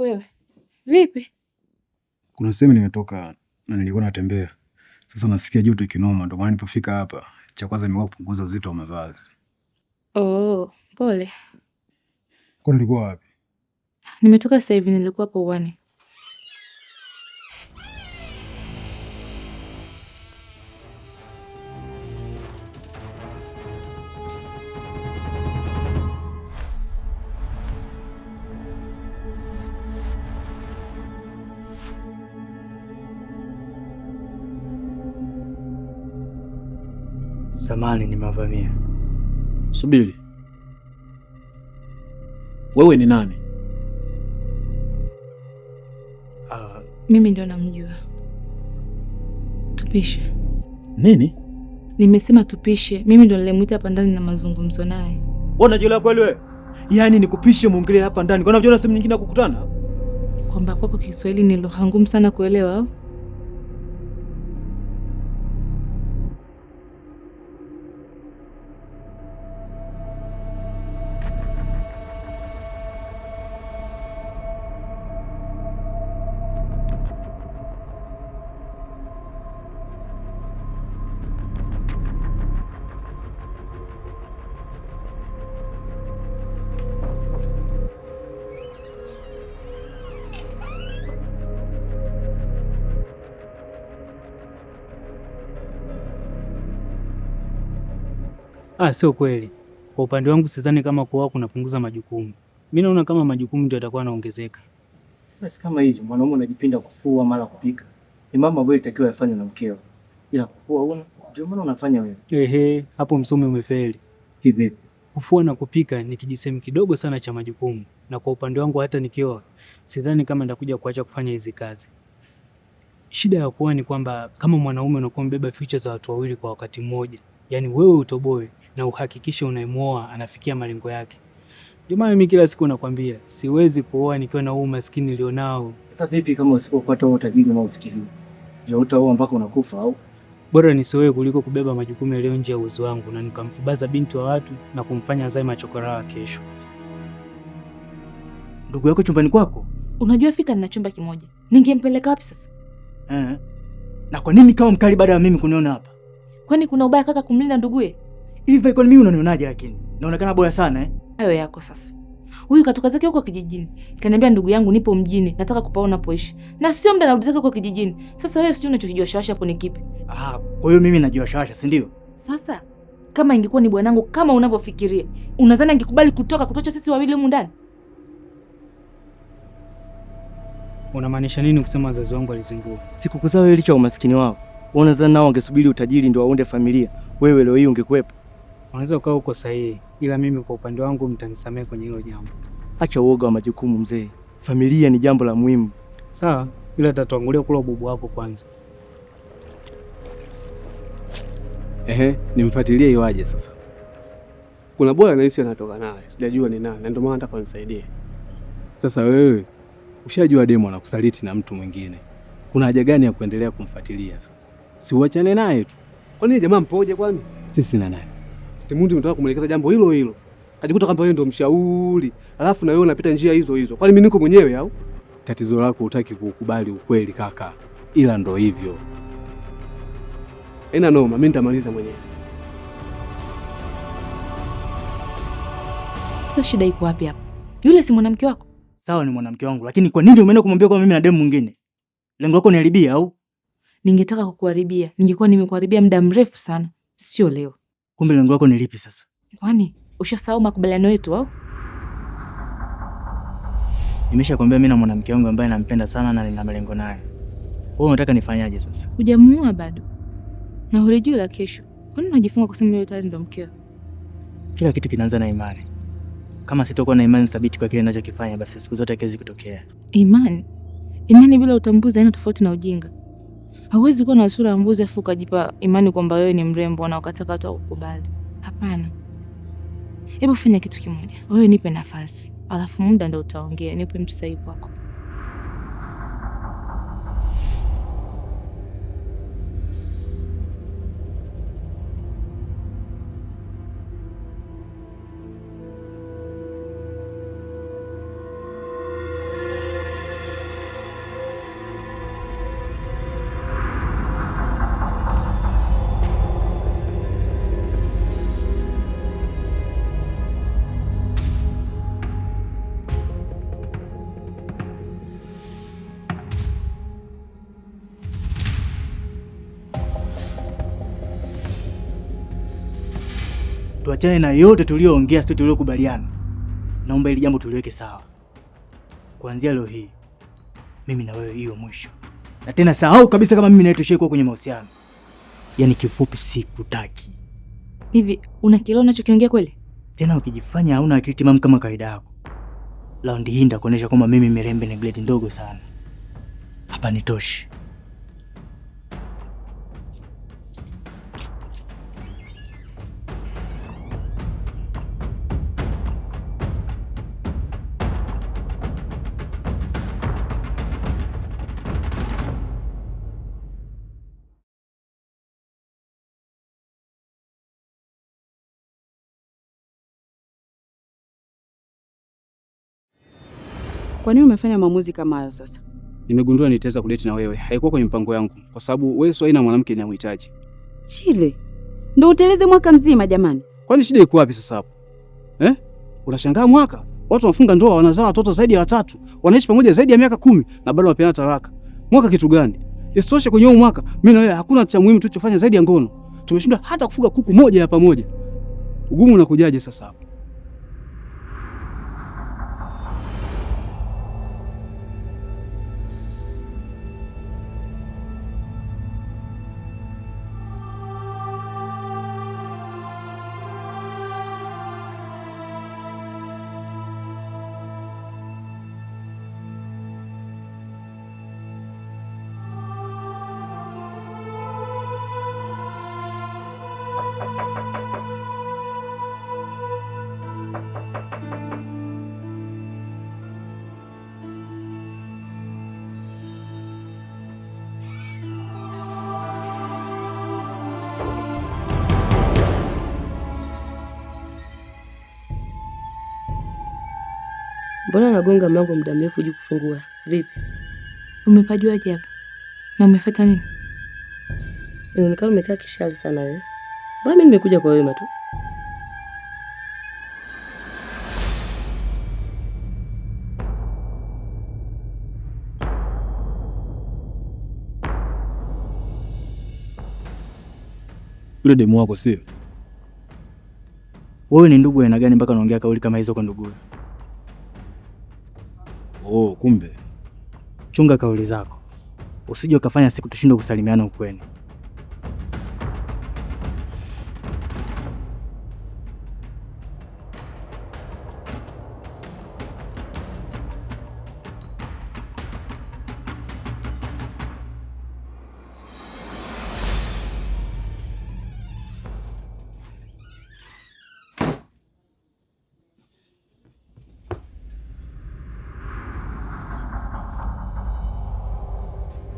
Wewe vipi? Kuna sehemu nimetoka na nilikuwa natembea. Sasa nasikia joto kinoma, ndio maana nilipofika hapa, cha kwanza nimekuwa kupunguza uzito wa mavazi. Oh, pole. Kwani ulikuwa wapi? Nimetoka sasa hivi, nilikuwa hapo uani. Samahani, nimewavamia. Subiri, wewe ni nani? Mimi ndio namjua. Tupishe. Nini? Nimesema tupishe. Mimi ndio nilimuita hapa ndani na mazungumzo naye. Wewe unajielewa kweli wewe? Yaani nikupishe muongelee hapa ndani. Kwani unajua sehemu nyingine ya kukutana? Kwamba kwako Kiswahili ni lugha ngumu sana kuelewa au? Ah, sio kweli. Kwa upande wangu sidhani kama kuoa kunapunguza majukumu. Mimi naona kama majukumu ndio yatakuwa yanaongezeka. Sasa si kama hivyo, mwanaume unajipinda kufua mara kupika. Ni mambo ambayo ilitakiwa yafanywe na mkeo. Ila kufua una, ndio maana unafanya wewe. Ehe, hapo msomi umefeli. Kivipi? Kufua na kupika ni kijisehemu kidogo sana cha majukumu, na kwa upande wangu hata nikioa sidhani kama nitakuja kuacha kufanya hizi kazi. Shida ya kuoa ni kwamba kama mwanaume unakuwa mbeba future za watu wawili kwa wakati mmoja, yaani wewe utoboe na uhakikishe unayemuoa anafikia malengo yake. Ndio maana mimi kila siku nakwambia siwezi kuoa nikiwa na huu umaskini nilionao. Sasa vipi kama usipopata huo utajiri unaofikiria? Je, utaoa mpaka unakufa au? Bora nisioe kuliko kubeba majukumu yaliyo nje ya uwezo wangu na nikamfubaza binti wa watu na kumfanya azae machokoraa kesho. Ndugu yako chumbani kwako? Unajua fika nina chumba kimoja. Ningempeleka wapi sasa? Eh. Na kwa nini kama mkali baada ya mimi kuniona hapa? Kwani kuna ubaya kaka kumlinda nduguye? Hivi kwa mimi unanionaje lakini? Naonekana boya sana eh? Hayo yako sasa. Huyu katoka zake huko kijijini. Kaniambia ndugu yangu nipo mjini, nataka kupaona napoishi. Na sio muda narudi zake huko kijijini. Sasa wewe sijui unachokijiwashawasha hapo ni kipi? Ah, kwa hiyo mimi najiwashawasha, si ndio? Sasa kama ingekuwa ni bwanangu kama unavyofikiria, unadhani angekubali kutoka kutocha sisi wawili humu ndani? Unamaanisha nini kusema wazazi wangu walizingua? Sikukuzaa wewe licha ya umaskini wao. Wewe unadhani nao wangesubiri utajiri ndio waunde familia? Wewe leo hii ungekuwepo? Unaweza ukawa uko sahihi, ila mimi kwa upande wangu mtanisamehe kwenye hilo jambo. Acha uoga wa majukumu mzee. Familia ni jambo la muhimu. Sawa, ila tatuangulia kula ububu wako kwanza. Ehe, nimfuatilie iwaje sasa? Kuna bora nahisi anatoka naye, sijajua ni nani, na ndio maana nataka unisaidie. Sasa wewe ushajua demu anakusaliti na mtu mwingine, kuna haja gani ya kuendelea kumfuatilia sasa? Si uachane naye tu. Kwa nini jamaa mpoje kwani? Sisi na nani? Timundi mtaka kumwelekeza jambo hilo hilo. Ajikuta kwamba wewe ndio mshauri, alafu na wewe unapita njia hizo hizo. Kwani mimi niko mwenyewe au? Tatizo lako hutaki kukubali ukweli kaka, ila ndo hivyo. Haina noma, mimi nitamaliza mwenyewe. Sasa shida iko wapi hapa? Yule si mwanamke wako? Sawa, ni mwanamke wangu, lakini kwa nini umeenda kumwambia kwamba mimi na demu mwingine? Lengo lako niharibia au? Ningetaka kukuharibia, ningekuwa nimekuharibia muda mrefu sana, sio leo. Kumbe lengo lako ni lipi sasa? Kwani ushasahau makubaliano yetu au? Nimeshakwambia mimi na mwanamke wangu ambaye nampenda sana na nina malengo naye. Wewe unataka nifanyaje sasa? Hujamuoa bado na hulijui la kesho. Kwani unajifunga kusema yeye tayari ndo mkeo? Kila kitu kinaanza na imani. Kama sitokuwa na imani thabiti kwa kile ninachokifanya, basi siku zote hakiwezi kutokea. Imani, imani bila utambuzi haina tofauti na ujinga. Hauwezi kuwa na sura ya mbuzi afu ukajipa imani kwamba wewe ni mrembo na ukataka watu wakukubali. Hapana. Hebu fanya kitu kimoja, wewe nipe nafasi, alafu muda ndo utaongea. Nipe mtu sahihi kwako. Tuachane na yote tuliyoongea, sio tuliyokubaliana. Naomba hili jambo tuliweke sawa. Kuanzia leo hii mimi na wewe hiyo mwisho. Na tena sahau kabisa kama mimi na wewe kuwa kwenye mahusiano. Yaani kifupi sikutaki. Hivi unakielewa unachokiongea kweli? Tena ukijifanya hauna akili timamu kama kawaida yako. Raundi hii nitakuonyesha kwamba mimi Mirembe ni grade ndogo sana. Hapa nitoshi. Kwa nini umefanya maamuzi kama hayo sasa? Nimegundua nitaweza kudate na wewe, haikuwa kwenye mpango yangu, kwa sababu wewe sio aina mwanamke ninayemhitaji. Chile ndo uteleze mwaka mzima jamani? Kwani shida iko wapi sasa hapo eh? Unashangaa mwaka watu wanafunga ndoa, wanazaa watoto zaidi ya watatu, wanaishi pamoja zaidi ya miaka 10 na bado wanapeana talaka. Mwaka kitu gani? Isitoshe kwenye huu mwaka mimi na wewe hakuna cha muhimu tulichofanya zaidi ya ngono. Tumeshindwa hata kufuga kuku moja ya pamoja. Ugumu unakujaje sasa hapo? Mbona nagonga mlango muda mrefu juu kufungua? Vipi? Umepajuaje hapa? Na umefuata nini? Inaonekana umekaa kishali sana wewe. Mbona mimi nimekuja kwa wema tu. Yule demu wako sio? Wewe ni ndugu aina gani mpaka unaongea kauli kama hizo kwa ndugu? Oh, kumbe. Chunga kauli zako, usije ukafanya siku tushindwe kusalimiana ukweni.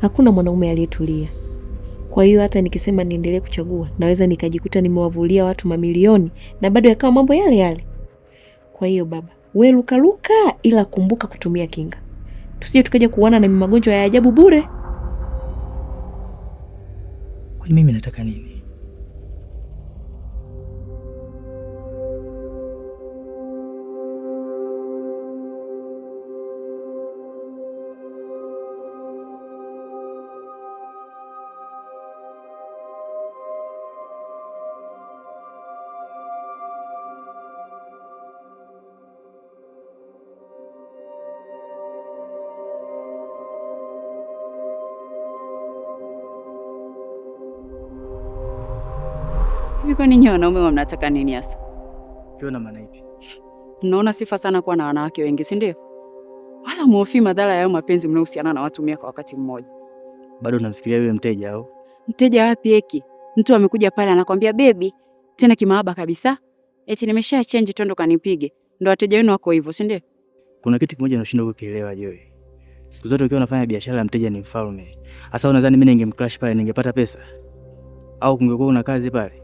Hakuna mwanaume aliyetulia. Kwa hiyo hata nikisema niendelee kuchagua, naweza nikajikuta nimewavulia watu mamilioni na bado yakawa mambo yale yale. Kwa hiyo baba, we lukaluka, ila kumbuka kutumia kinga, tusije tukaja kuona na magonjwa ya ajabu bure. Kwani mimi nataka nini? Hivi kwani nyinyi wanaume wa mnataka nini hasa? Ukiwa na maana ipi? Mnaona sifa sana kuwa na wanawake wengi, si ndio? Wala muhofii madhara ya hayo mapenzi mnaohusiana na watu 100 kwa wakati mmoja. Bado unamfikiria yule mteja au? Mteja wapi eki? Mtu amekuja pale anakwambia bebi, tena kimaaba kabisa. Eti nimesha change twende kanipige. Ndio wateja wenu wako hivyo, si ndio? Kuna kitu kimoja nashindwa kukielewa Joy. Siku zote ukiwa unafanya biashara ya mteja ni mfalme. Sasa unadhani mimi ningemcrash pale ningepata pesa? Au kungekuwa una kazi pale?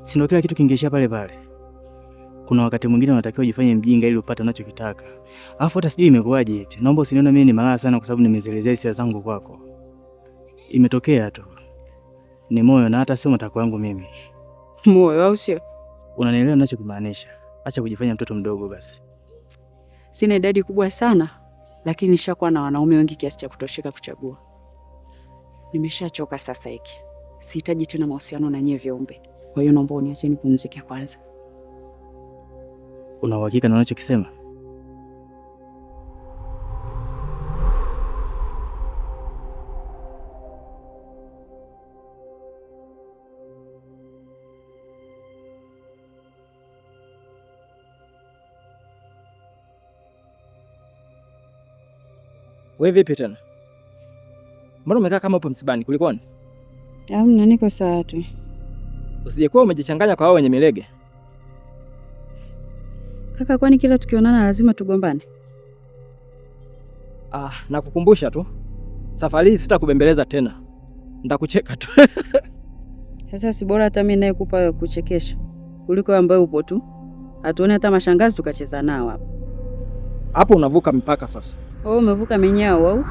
Si ndio kila kitu kingeishia pale pale. Kuna wakati mwingine unatakiwa ujifanye mjinga ili upate unachokitaka. Alafu hata sijui imekuwaje eti. Naomba usinione mimi ni malaya sana kwa sababu nimezielezea hisia zangu kwako. Imetokea tu. Ni moyo na hata sio matakwa yangu mimi. Moyo au sio? Unanielewa ninachokimaanisha? Acha kujifanya mtoto mdogo basi. Sina idadi kubwa sana, lakini nishakuwa na wanaume wengi kiasi cha kutosheka kuchagua. Nimeshachoka sasa hiki. Sihitaji tena mahusiano na nyie viumbe. Kwa hiyo naomba uniache nipumzike kwanza. Una uhakika na unachokisema? Wewe vipi tena? Mbona umekaa kama upo msibani? Kulikoni? Hamna, niko sawa tu. Usijekuwa umejichanganya kwa wao wenye milege. Kaka, kwani kila tukionana lazima tugombane? Ah, nakukumbusha tu. Safari hii sitakubembeleza tena. Nitakucheka tu. Sasa si bora hata mimi naye kupa kuchekesha kuliko ambaye upo tu. Hatuone hata mashangazi tukacheza nao hapa. Hapo unavuka mipaka sasa. Wewe umevuka minyao au?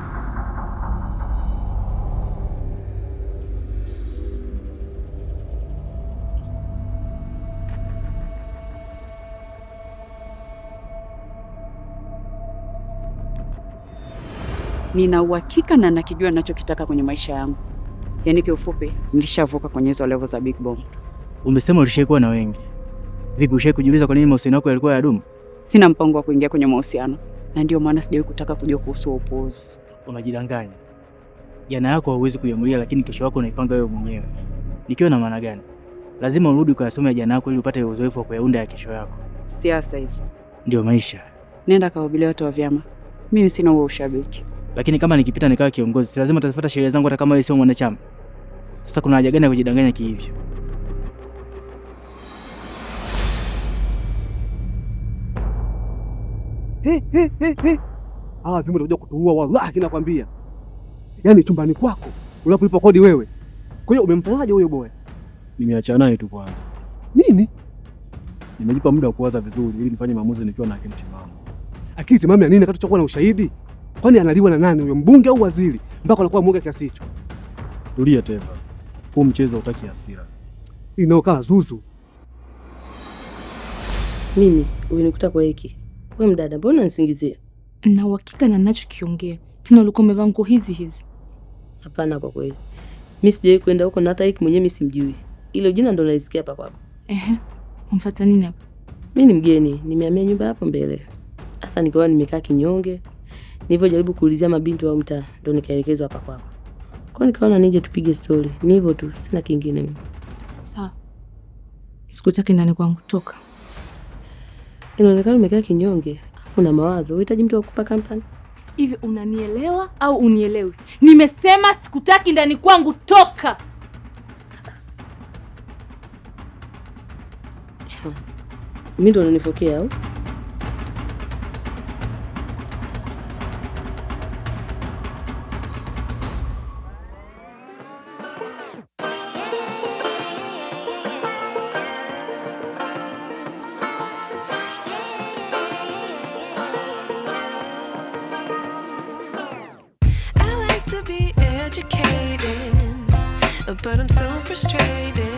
Nina uhakika na nakijua ninachokitaka kwenye maisha yangu. Yaani kiufupi, nilishavuka kwenye hizo level za Big Bomb. Umesema ulishaikuwa na wengi. Vipi, ushawahi kujiuliza kwa nini mahusiano yako yalikuwa yadumu? Sina mpango wa kuingia kwenye mahusiano, na ndio maana sijawahi kutaka kujua kuhusu upuuzi. Unajidanganya. Jana yako hauwezi kuiamulia, lakini kesho yako unaipanga wewe mwenyewe. Nikiwa na maana gani? Lazima urudi ukayasome ya jana yako ili upate uzoefu wa kuyaunda ya kesho yako. Siasa hizo Ndio maisha. Nenda kahubiria watu wa vyama, mimi sina huo ushabiki. Lakini kama nikipita nikawa kiongozi, si lazima tafuata sheria zangu hata kama wewe sio mwanachama. Sasa kuna haja gani ya kujidanganya kihivyo? He, he, he, he. Hawa viumbe watakuja kutuua wallahi, nakwambia. Yaani chumbani kwako unapolipa kodi wewe. Kwa hiyo umemfanyaje huyo boya? Nimeachana naye tu kwanza. Nini? Nimejipa muda wa kuwaza vizuri ili nifanye maamuzi nikiwa na akili timamu. Akili timamu ya nini wakati tutakuwa na ushahidi? Kwani analiwa na nani huyo, mbunge au waziri, mpaka anakuwa mwoga kiasi hicho? Tulia Teva, huu mchezo hutaki hasira. Inaokaa zuzu. Mimi ulinikuta kwa hiki. We mdada, mbona unanisingizia? Na uhakika na ninachokiongea. Tena ulikuwa umevaa nguo hizi hizi. Hapana, kwa kweli mi sijawahi kwenda huko na hata hiki mwenyewe mi simjui. Ile jina ndo naisikia hapa kwako. Ehe, umfuata nini hapa? Mi ni mgeni, nimehamia nyumba hapo mbele. Sasa nikawa nimekaa kinyonge, nilivyojaribu kuulizia mabinti wa mtaa ndo nikaelekezwa hapa kwako. Kwa hiyo nikaona nije tupige stori. Ni hivyo tu, sina kingine mimi. Sawa. Sikutaki ndani kwangu, toka. Inaonekana umekaa kinyonge, afu na mawazo. Unahitaji mtu wa kukupa kampani? Hivi unanielewa au unielewi? Nimesema sikutaki ndani kwangu, toka. Mimi ndo unanifokea au? I like to be educated, but I'm so frustrated.